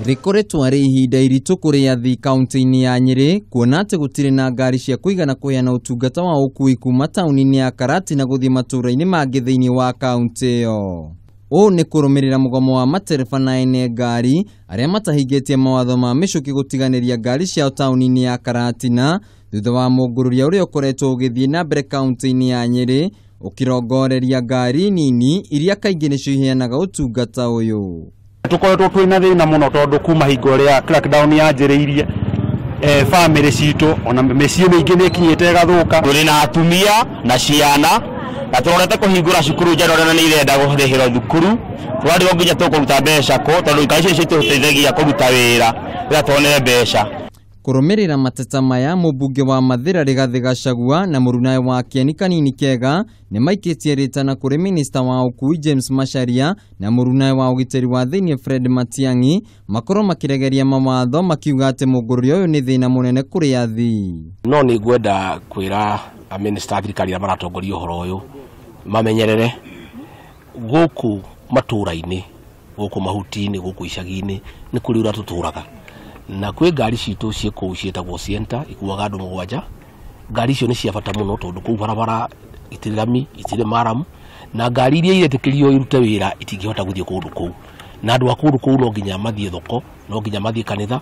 Rĩkoretwo arĩ ihinda iritũ kũrĩ athii kaunti-inĩ ya Nyĩrĩ kuona atĩ gũtirĩ na ngari cia kũigana kũheana ũtungata wa ũkuui kuma taũni-inĩ ya Karatina gũthiĩ matũũra-inĩ mangĩ thĩinĩ wa kaunti ĩyo. Ũũ nĩ kũrũmĩrĩra mũgomo wa matereba na ene ngari arĩa matahingĩtie mawatho ma mĩcuki gũtiganĩria ngari ciao taũni-inĩ ya Karatina thutha wa mũngũrũria ũrĩa ũkoretwo ũgĩthiĩ na mbere kaunti-inĩ ya Nyĩrĩ ũkĩrongoreria ngari nini iria kaingĩ nĩcio iheanaga ũtungata ũyũ. Tukoretwo twina thina muno tondu kuma hingo ria crackdown yanjiriirie family citu ona mĩciĩ mĩingĩ nĩ ĩkinyĩte ĩgathuka. Tũrĩ na atumia na ciana na tũrorete kũhingũra cukuru njerũ na nĩ irenda kũrĩhĩrwo thukuru, tũrarigwo nginya tũkũruta mbeca kũ tondũ ngari icio citũteithagia kũruta wĩra rĩrĩa tuone mbeca. Kũrũmĩrĩra mateta maya, mũmbunge wa Mathĩra Rigathĩ Gachagua na mũrunawe wa Kĩeni Kanini Kega nĩ maikĩtie rĩtana kũrĩ minista wa ũkuui James Macharia na mũrunawe wa ũgitĩri wa thĩinĩ Fred Matiang'i makorwo makĩregeria mawatho makiuga atĩ mũngũrũrio ũyũ nĩ thĩna mũnene kũrĩ athii. No nĩ ngwenda kwĩra minista a thirikari arĩa maratongoria ũhoro ũyũ mamenyerere gũkũ matũũra-inĩ, gũkũ mahuti-inĩ, gũkũ icagi-inĩ nĩ kũrĩ ũrĩa tũtũraga na kwĩ ngari citũ ciĩ kũu ciĩtagwo Sienta ikuaga andũ 7. Ngari icio nĩ cia bata mũno tondũ kũu barabara itirĩ rami, itirĩ maramu, na ngari iria iretĩkĩrio irute wĩra itingĩhota gũthiĩ kũndũ kũu, na andũ a kũndũ kũu no nginya mathiĩ thoko, no nginya mathiĩ kanitha.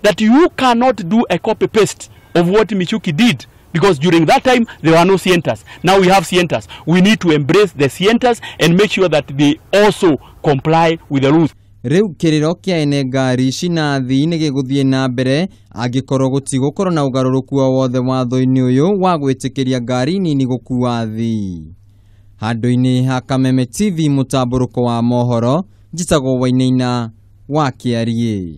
That you cannot do a copy paste of what Michuki did, because during that time there were no Sientas. Now we have Sientas. We need to embrace the Sientas and make sure that they also comply with the rules. Rĩu kĩrĩro kĩa ene ngari ici na athii nĩ gĩgũthiĩ na mbere angĩkorwo gũtigũkorwo na ũgarũrũku o wothe watho-inĩ ũyũ wa gwĩtĩkĩria ngari nini gũkua athii. Handũ-inĩ ha Kameme TV mũtambũrũko wa mohoro, njĩtagwo Wainaina wa Kĩariĩ.